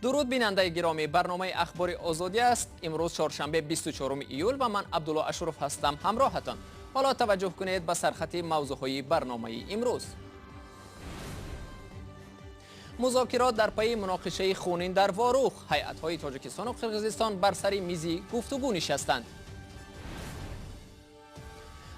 Дуруд, бинандаи гиромӣ. Барномаи Ахбори Озодӣ аст. Имрӯз чоршанбе, 24 июл, ва ман Абдулло Ашуров ҳастам ҳамроҳатон. Ҳоло таваҷҷӯҳ кунед ба сархати мавзӯъҳои барномаи имрӯз. Музокирот дар пайи муноқишаи хунин дар Ворух. Ҳайатҳои Тоҷикистону Қирғизистон бар сари мизи гуфтугӯ нишастанд.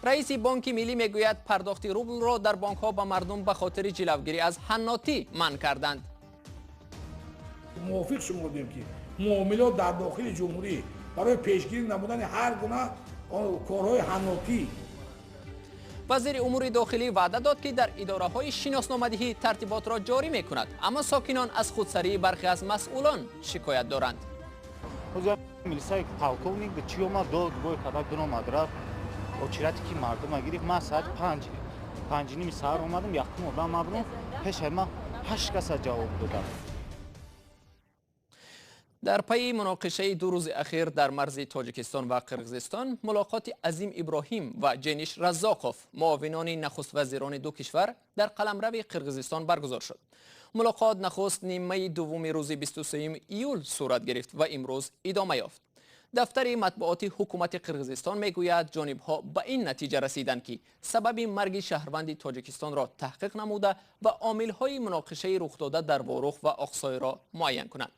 Раиси Бонки Миллӣ мегӯяд, пардохти рублро дар бонкҳо ба мардум ба хотири ҷилавгирӣ аз ҳаннотӣ манъ карданд. Мувофиқ шумурдем, ки муомилот дар дохили ҷумҳурӣ барои пешгирӣ намудани ҳар гуна корҳои ҳаннотӣ. Вазири умури дохилӣ ваъда дод, ки дар идораҳои шиносномадиҳӣ тартиботро ҷорӣ мекунад, аммо сокинон аз худсарии бархе аз масъулон шикоят доранд. Милисаи полковник чӣ омад, дод бой када дуромад, рафт. Очереди ки мардума гирифт. Ман соати 5, 5:30 саҳар омадам, якум одам мабрум. Пешаи ман ҳашт каса ҷавоб додам. Дар пайи муноқишаи 2 рӯзи ахир дар марзи Тоҷикистон ва Қирғизистон, мулоқоти Азим Иброҳим ва Ҷениш Раззоқов, муовинони нахуствазирони ду кишвар, дар қаламрави Қирғизистон баргузор шуд. Мулоқот нахуст нимаи дуввуми рӯзи 23 июл сурат гирифт ва имрӯз идома ёфт. Дафтари матбуоти ҳукумати Қирғизистон мегӯяд, ҷонибҳо ба ин натиҷа расиданд, ки сабаби марги шаҳрванди Тоҷикистонро таҳқиқ намуда ва омилҳои муноқишаи рухдода дар Ворух ва Оқсойро муайян кунанд.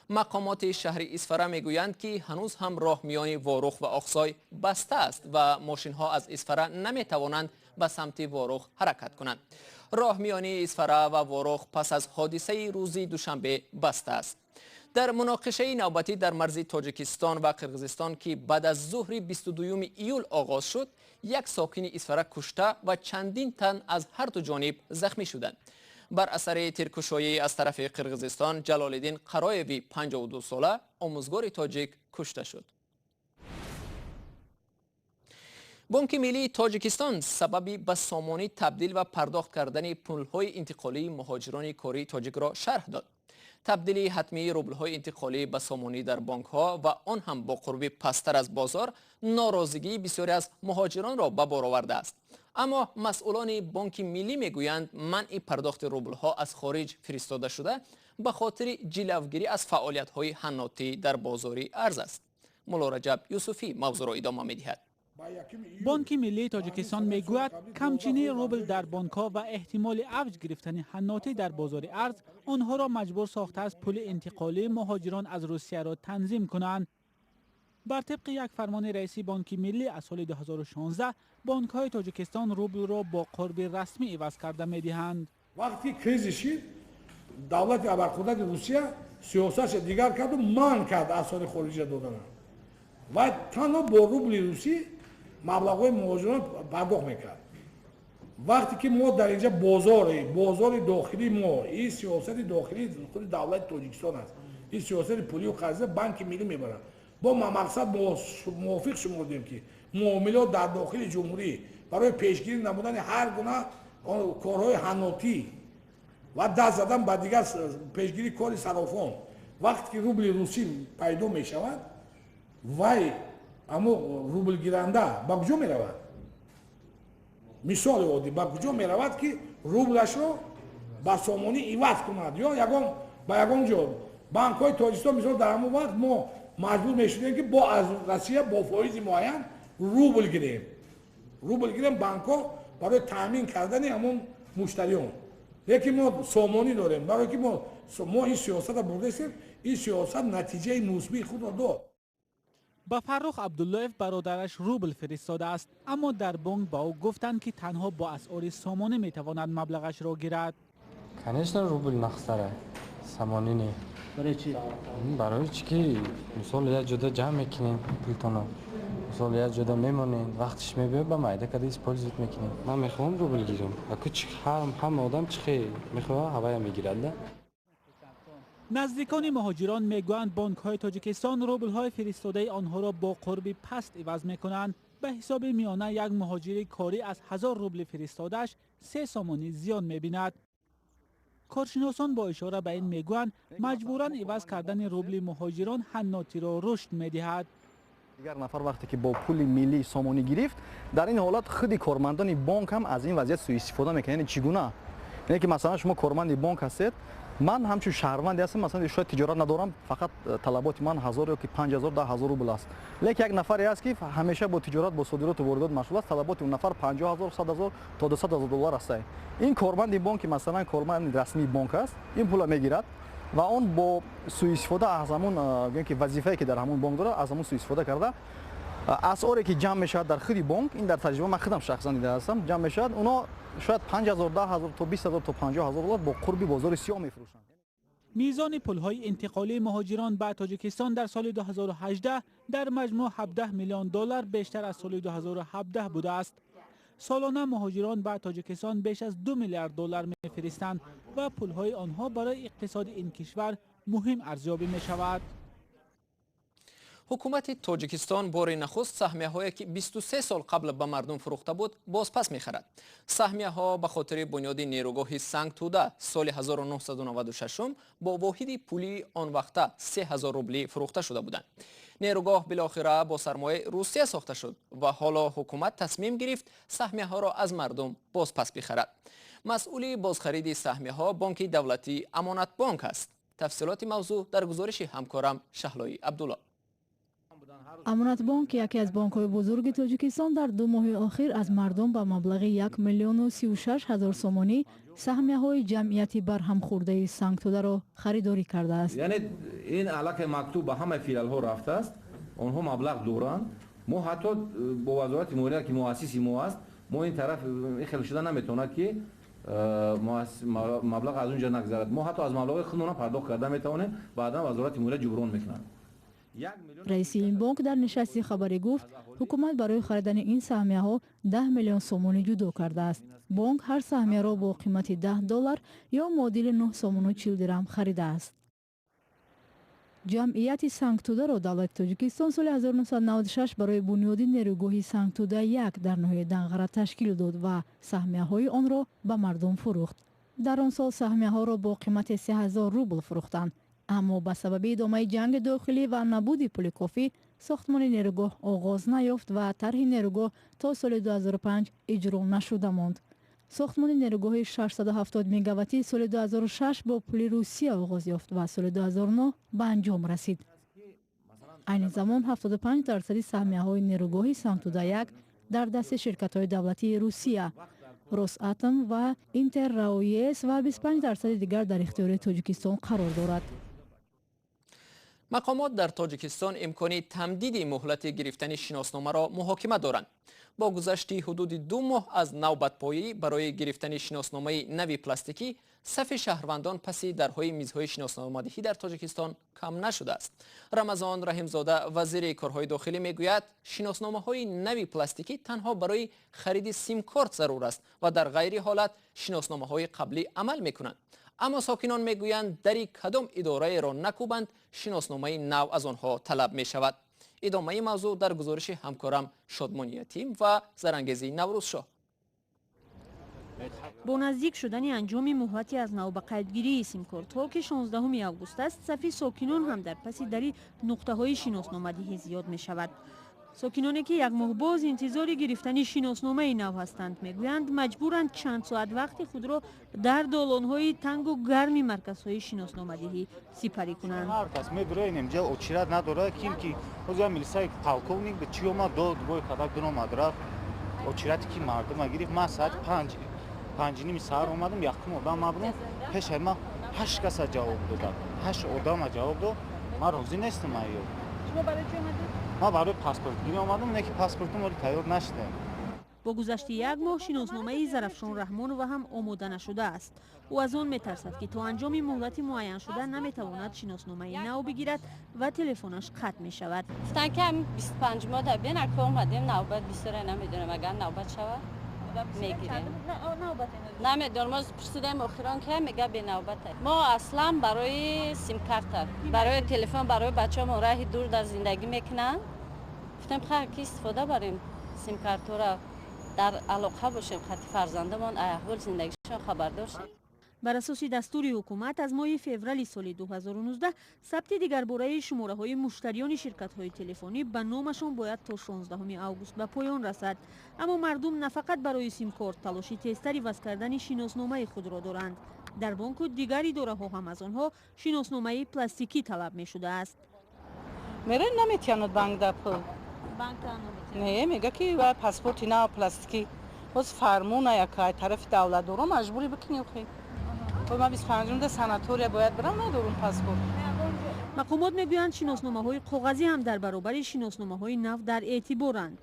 Мақомоти шаҳри Исфара мегӯянд, ки ҳанӯз ҳам роҳ миёни Ворух ва Оқсой баста аст ва мошинҳо аз Исфара наметавонанд ба самти Ворух ҳаракат кунанд. Роҳ миёни Исфара ва Ворух пас аз ҳодисаи рӯзи душанбе баста аст. Дар муноқишаи навбатӣ дар марзи Тоҷикистон ва Қирғизистон, ки баъд аз зуҳри 22 июл оғоз шуд, як сокини Исфара кушта ва чандин тан аз ҳар ду ҷониб захмӣ шуданд. Бар асари тиркушоӣ аз тарафи Қирғизистон Ҷалолиддин Қароеви 52 сола, омӯзгори тоҷик, кушта шуд. Бонки Миллии Тоҷикистон сабаби ба сомонӣ табдил ва пардохт кардани пулҳои интиқолии муҳоҷирони кории тоҷикро шарҳ дод. Табдили ҳатмии рублҳои интиқолӣ ба сомонӣ дар бонкҳо ва он ҳам бо қурби пасттар аз бозор норозигии бисёре аз муҳоҷиронро ба бор овардааст. Аммо масъулони Бонки Миллӣ мегӯянд, манъи пардохти рублҳо аз хориҷ фиристода шуда ба хотири ҷилавгирӣ аз фаъолиятҳои ҳаннотӣ дар бозори арз аст. Муллораҷаб Юсуфӣ мавзӯъро идома медиҳад. Бонки Миллии Тоҷикистон мегӯяд, камчинии рубл дар бонкҳо ва эҳтимоли авҷ гирифтани ҳаннотӣ дар бозори арз онҳоро маҷбур сохтааст пули интиқолии муҳоҷирон аз Русияро танзим кунанд. Бар тибқи як фармони раиси Бонки Миллӣ аз соли 2016, бонкҳои Тоҷикистон рублро бо қурби расмӣ иваз карда медиҳанд. Вақте кризис шид, давлати абарқудрати Русия сиёсатша дигар карду манъ кард асъори хориҷа додана ва танҳо бо рубли русӣ маблағҳои муҳоҷирон пардохт мекард. Вақте ки мо дар инҷа бозори дохилии мо, ин сиёсати дохилии худи давлати Тоҷикистон аст, ин сиёсати пулию қарза Банки Миллӣ мебарад. Бо мақсад мувофиқ шумурдем, ки муомилот дар дохили ҷумҳурӣ барои пешгирӣ намудани ҳар гуна корҳои ҳаннотӣ ва даст задан ба дигар пешгирии кори сарофон, вақте ки рубли русӣ пайдо мешавад, вай аммо рублгиранда ба куҷо меравад? Мисоли оддӣ, ба куҷо меравад, ки рублашро ба сомонӣ иваз кунад ё ягон ба ягон ҷо? Банкҳои Тоҷикистон, мисол, дар ҳамон вақт мо маҷбур мешудем, ки бо аз Россия бо фоизи муайян рубл гирем банкҳо барои таъмин кардани ҳамон муштариён. Лекин мо сомонӣ дорем, барое ки мо ин сиёсатро бурдастем. Ин сиёсат натиҷаи мусбии худро дод. Ба Фаррух Абдуллоев бародараш рубл фиристодааст, аммо дар бонк ба ӯ гуфтанд, ки танҳо бо асъори сомонӣ метавонад маблағашро гирад. Конечно, рубл нақстара, сомонӣ не. Барои чӣ? Барои чӣ ки, мисол, як ҷода ҷамъ мекунем пултонро, мисол, як ҷода мемонем, вақтиш мебиёд, ба майда када использовать мекунем. Ман мехоҳам рубл гирам. Аку ҳама одам чӣ хел мехоҳа, ҳавая мегирад да. Наздикони муҳоҷирон мегӯянд, бонкҳои Тоҷикистон рублҳои фиристодаи онҳоро бо қурби паст иваз мекунанд. Ба ҳисоби миёна, як муҳоҷири корӣ аз 1000 рубли фиристодааш 3 сомонӣ зиён мебинад. Коршиносон бо ишора ба ин мегӯянд, маҷбуран иваз кардани рубли муҳоҷирон ҳаннотиро рушд медиҳад. Дигар нафар вақте ки бо пули миллии сомонӣ гирифт, дар ин ҳолат худи кормандони бонк ҳам аз ин вазъият суистифода мекунанд. Яъне чӣ гуна? Яъне ки, масалан, шумо корманди бонк ҳастед. Ман ҳамчун шаҳрванде ҳастам, масалан, шояд тиҷорат надорам, фақат талаботи ман 1000 ё ки 5000, 10,000 рубл аст. Лекин як нафаре аст, ки ҳамеша бо тиҷорат, бо содироту воридот машғул аст, талаботи он нафар 50,000, 100,000 то 200,000 доллар аст. Ин корманди бонк, ки масалан корманди расмии бонк аст, ин пула мегирад ва он бо суистифода аз ҳамон, гӯем ки, вазифае, ки дар ҳамон бонк дорад, аз ҳамон суистифода карда, асъоре, ки ҷамъ мешавад дар худи бонк, ин дар таҷриба ман худам шахсан дида ҳастам, ҷамъ мешавад, оно шояд 5000, 10,000 то 20,000 то 50,000 доллар бо қурби бозори сиёҳ мефурӯшанд. Мизони пулҳои интиқолии муҳоҷирон ба Тоҷикистон дар соли 2018 дар маҷмӯъ 17 миллион доллар бештар аз соли 2017 будааст. Солона муҳоҷирон ба Тоҷикистон беш аз 2 миллиард доллар мефиристанд ва пулҳои онҳо барои иқтисоди ин кишвар муҳим арзёбӣ мешавад. Ҳукумати Тоҷикистон бори нахуст саҳмияҳое, ки 23 сол қабл ба мардум фурӯхта буд, бозпас мехарад. Саҳмияҳо ба хотири бунёди нерӯгоҳи Сангтуда соли 1996 бо воҳиди пулии он вақта 3000 рублӣ фурӯхта шуда буданд. Нерӯгоҳ билохира бо сармояи Русия сохта шуд ва ҳоло ҳукумат тасмим гирифт саҳмияҳоро аз мардум бозпас бихарад. Масъули бозхариди саҳмияҳо бонки давлатии Амонатбонк аст. Тафсилоти мавзӯъ дар гузориши ҳамкорам Шаҳлои Абдулло. Амонатбонк, яке аз бонкҳои бузурги Тоҷикистон, дар 2 моҳи охир аз мардум ба маблағи 1 036 000 сомонӣ саҳмияҳои ҷамъияти барҳамхӯрдаи Сангтударо харидорӣ кардааст. Яъне ин аллакай мактуб ба ҳамаи филиалҳо рафтааст, онҳо маблағ доранд. Мо ҳатто бо Вазорати молия, ки муассиси мо аст, мо ин тараф ин хел шуда наметавонад, ки маблағ аз он ҷо нагзарад. Мо ҳатто аз маблағи худмона пардохт карда метавонем, баъдан Вазорати молия ҷуброн мекунад. Раиси ин бонк дар нишасти хабарӣ гуфт, ҳукумат барои харидани ин саҳмияҳо 10 миллион сомонӣ ҷудо кардааст. Бонк ҳар саҳмияро бо қимати 10 доллар ё муодили 9 сомону 40 дирам харидааст. Ҷамъияти Сангтударо давлати Тоҷикистон соли 1996 барои бунёди нерӯгоҳи Сангтуда 1 дар ноҳияи Данғара ташкил дод ва саҳмияҳои онро ба мардум фурӯхт. Дар он сол саҳмияҳоро бо қимати 3000 рубл фурӯхтанд, аммо ба сабаби идомаи ҷанги дохилӣ ва набуди пули кофӣ сохтмони нерӯгоҳ оғоз наёфт ва тарҳи нерӯгоҳ то соли 2005 иҷро нашуда монд. Сохтмони нерӯгоҳи 670 мегаваттӣ соли 2006 бо пули Русия оғоз ёфт ва соли 2009 ба анҷом расид. Айни замон 75 дарсади саҳмияҳои нерӯгоҳи Сангтуда 1 дар дасти ширкатҳои давлатии Русия Росатом ва Интер РАО ЕЭС ва 25 дарсади дигар дар ихтиёри Тоҷикистон қарор дорад. Мақомот дар Тоҷикистон имкони тамдиди муҳлати гирифтани шиносномаро муҳокима доранд. Бо гузашти ҳудуди 2 моҳ аз навбатпоӣ барои гирифтани шиносномаи нави пластикӣ, сафи шаҳрвандон паси дарҳои мизҳои шиносномадиҳӣ дар Тоҷикистон кам нашудааст. Рамазон Раҳимзода, вазири корҳои дохилӣ, мегӯяд, шиносномаҳои нави пластикӣ танҳо барои хариди симкорт зарур аст ва дар ғайри ҳолат шиносномаҳои қаблӣ амал мекунанд. Аммо сокинон мегӯянд, дари кадом идораеро накӯбанд, шиносномаи нав аз онҳо талаб мешавад. Идомаи мавзӯъ дар гузориши ҳамкорам Шодмони Ятим ва Зарангези Наврӯзшоҳ. Бо наздик шудани анҷоми муҳлати аз нав ба қайдгирии симкортҳо, ки 16 август аст, сафи сокинон ҳам дар паси дари нуқтаҳои шиносномадиҳӣ зиёд мешавад. Сокиноне, ки як моҳ боз интизори гирифтани шиносномаи нав ҳастанд, мегӯянд, маҷбуранд чанд соат вақти худро дар долонҳои тангу гарми марказҳои шиносномадиҳӣ сипарӣ кунанд. Ҳар кас медуроем, инҷа очередь надорад. Ким ки ҳозир милисаи полковник чи омад, дод бой када дуромад, рафт, очередь ки мардума гирифт. Ман соати 5, 5:30 саҳар омадам, якум одам ма будам. Пешаи ман ҳашт каса ҷавоб додад, ҳашт одама ҷавоб дод. Ман розӣ нестам. Айё, ман барои паспортгирӣ омадам, не ки паспортум оли тайёр нашуда. Бо гузашти як моҳ шиносномаи Зарафшон Раҳмонова ҳам омода нашудааст. Ӯ аз он метарсад, ки то анҷоми муҳлати муайяншуда наметавонад шиносномаи нав бигирад ва телефонаш қатъ мешавад. Гуфтанд, ки ҳам 25 моҳ бен ака омадем, навбат бисёре, намедонам, агар навбат шавад, мегирем. Намедонам, мо пурсидаем охирон, ки мега бенавбата. Мо аслан барои симкарта, барои телефон, барои бачаҳомон, раҳи дур дар зиндагӣ мекунанд. Гуфтем, хайр, ки истифода барем симкартҳоро, дар алоқа бошем хати фарзандамон, аҳволи зиндагишон хабардор шем. Бар асоси дастури ҳукумат, аз моҳи феврали соли 2019 сабти дигарбораи шумораҳои муштариёни ширкатҳои телефонӣ ба номашон бояд то 16 август ба поён расад. Аммо мардум на фақат барои симкорт талоши тезтар иваз кардани шиносномаи худро доранд. Дар бонку дигар идораҳо ҳам аз онҳо шиносномаи пластикӣ талаб мешудааст. Мере наметиҳанд банк да пул. Не, мега ки паспорти нав пластикӣ. Боз фармона яка тарафи давлатдоро маҷбурӣ бикунӣ охи. Ма 25-да санатория бояд бирам, надорум паспорт. Мақомот мегӯянд, шиносномаҳои коғазӣ ҳам дар баробари шиносномаҳои нав дар эътиборанд.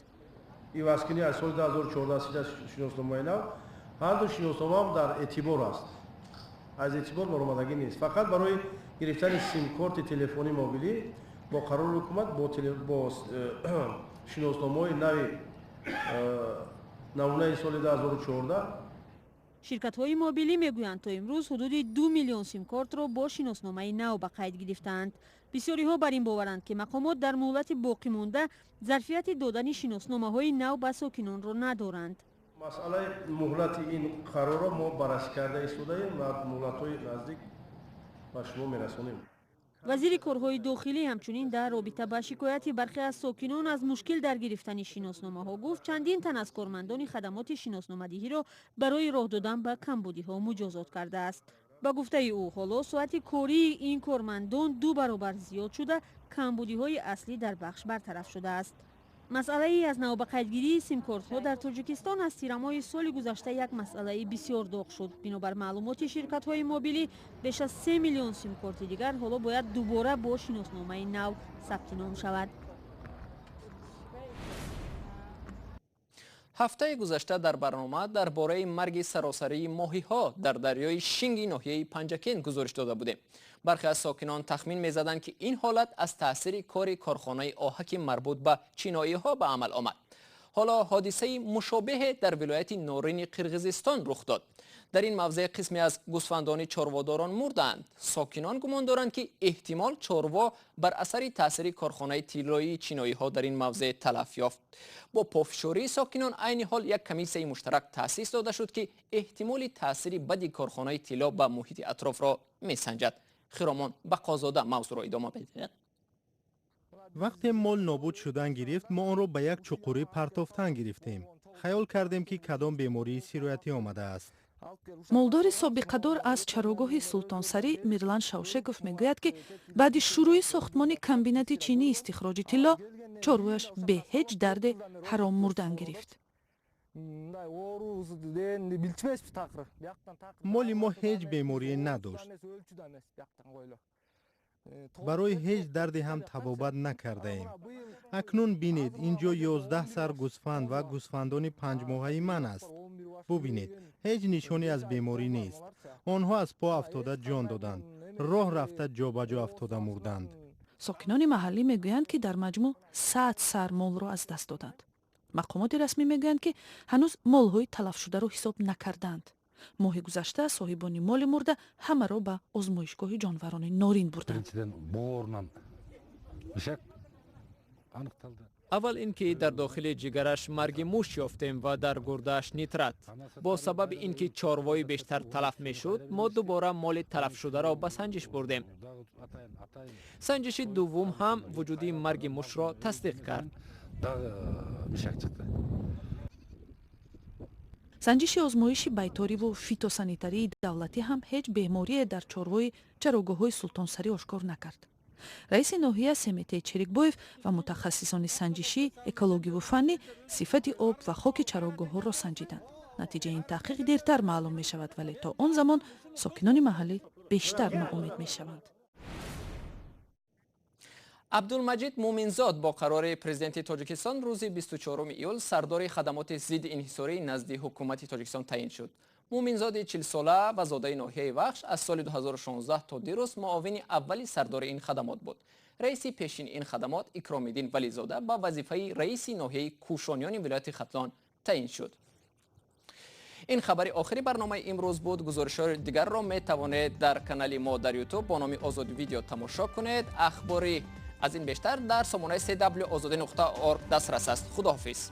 Ивазкунӣ аз соли 2014 шиносномаи нав, ҳарду шиносномаам дар эътибор аст. Аз эътибор баромадагӣ нест. Фақат барои гирифтани симкорти телефони мобилӣ бо қарори ҳукумат бо шиносномаҳои нави намунаи соли 2014. Ширкатҳои мобилӣ мегӯянд, то имрӯз ҳудуди 2 миллион симкортро бо шиносномаи нав ба қайд гирифтаанд. Бисёриҳо бар ин боваранд, ки мақомот дар муҳлати боқимонда зарфияти додани шиносномаҳои нав ба сокинонро надоранд. Масъалаи муҳлати ин қарорро мо баррасӣ карда истодаем ва муҳлатҳои наздик ба шумо мерасонем. Вазири корҳои дохилӣ ҳамчунин дар робита ба шикояти бархе аз сокинон аз мушкил дар гирифтани шиносномаҳо гуфт, чандин тан аз кормандони хадамоти шиносномадиҳиро барои роҳ додан ба камбудиҳо муҷозот кардааст. Ба гуфтаи ӯ, ҳоло соати кории ин кормандон 2 баробар зиёд шуда, камбудиҳои аслӣ дар бахш бартараф шудааст. Масъалаи аз навбақайдгирии симкортҳо дар Тоҷикистон аз тирамоҳи соли гузашта як масъалаи бисёр доғ шуд. Бинобар маълумоти ширкатҳои мобилӣ, беш аз 3 миллион симкорти дигар ҳоло бояд дубора бо шиносномаи нав сабти ном шавад. Ҳафтаи гузашта дар барнома дар бораи марги саросарии моҳиҳо дар дарёи Шинги ноҳияи Панҷакент гузориш дода будем. Бархе аз сокинон тахмин мезаданд, ки ин ҳолат аз таъсири кори корхонаи оҳаки марбут ба чиноиҳо ба амал омад. Ҳоло ҳодисаи мушобиҳе дар вилояти Норини Қирғизистон рух дод. Дар ин мавзеъ қисме аз гӯсфандони чорводорон мурданд. Сокинон гумон доранд, ки эҳтимол чорво бар асари таъсири корхонаи тиллоии чиноиҳо дар ин мавзеъ талаф ёфт. Бо пофишории сокинон айни ҳол як комиссияи муштарак таъсис дода шуд, ки эҳтимоли таъсири бади корхонаи тилло ба муҳити атрофро месанҷад. Хиромон Бақозода мавзӯъро идома медиҳад. Вақте мол нобуд шудан гирифт, мо онро ба як чуқурӣ партофтан гирифтем. Хаёл кардем, ки кадом бемории сироятӣ омадааст. Молдори собиқадор аз чарогоҳи Султонсарӣ Мирлан Шавшеков мегӯяд, ки баъди шурӯи сохтмони комбинати чинии истихроҷи тилло чорвояш бе ҳеҷ дарде ҳаром мурдан гирифт. Моли мо ҳеҷ беморие надошт. Барои ҳеҷ дарде ҳам табобат накардаем. Акнун бинед, ин ҷо 11 сар гӯсфанд ва гӯсфандони панҷмоҳаи ман аст. Бубинед, ҳеҷ нишоне аз беморӣ нест. Онҳо аз по афтода ҷон доданд, роҳ рафта ҷобаҷо афтода мурданд. Сокинони маҳаллӣ мегӯянд, ки дар маҷмӯъ 100 сар молро аз даст доданд. Мақомоти расмӣ мегӯянд, ки ҳанӯз молҳои талафшударо ҳисоб накардаанд. Моҳи гузашта соҳибони моли мурда ҳамаро ба озмоишгоҳи ҷонварони Норин бурданд. Аввал ин ки дар дохили ҷигараш марги муш ёфтем ва дар гурдааш нитрат. Бо сабаби ин ки чорвои бештар талаф мешуд, мо дубора моли талафшударо ба санҷиш бурдем. Санҷиши дуввум ҳам вуҷуди марги мушро тасдиқ кард. Санҷиши озмоиши байториву фитосанитарии давлатӣ ҳам ҳеҷ беморие дар чорвои чарогоҳҳои Султонсарӣ ошкор накард. Раиси ноҳия Семетей Черикбоев ва мутахассисони санҷишӣ, экологиву фаннӣ сифати об ва хоки чарогоҳҳоро санҷиданд. Натиҷаи ин таҳқиқ дертар маълум мешавад, вале то он замон сокинони маҳаллӣ бештар ноумед мешаванд. Абдулмаҷид Муминзод бо қарори президенти Тоҷикистон рӯзи 24 июл сардори хадамоти зидди инҳисорӣ назди ҳукумати Тоҷикистон таъин шуд. Муминзоди 40-сола ва зодаи ноҳияи Вахш аз соли 2016 то дирӯз муовини аввали сардори ин хадамот буд. Раиси пешини ин хадамот Икромиддин Вализода ба вазифаи раиси ноҳияи Кӯшониёни вилояти Хатлон таъин шуд. Ин хабари охири барномаи имрӯз буд. Гузоришҳои дигарро метавонед дар канали мо дар Ютуб бо номи Озоди Видео тамошо кунед. Ахбори аз ин бештар дар сомонаи cw ozodi.org дастрас аст. Худоҳофиз.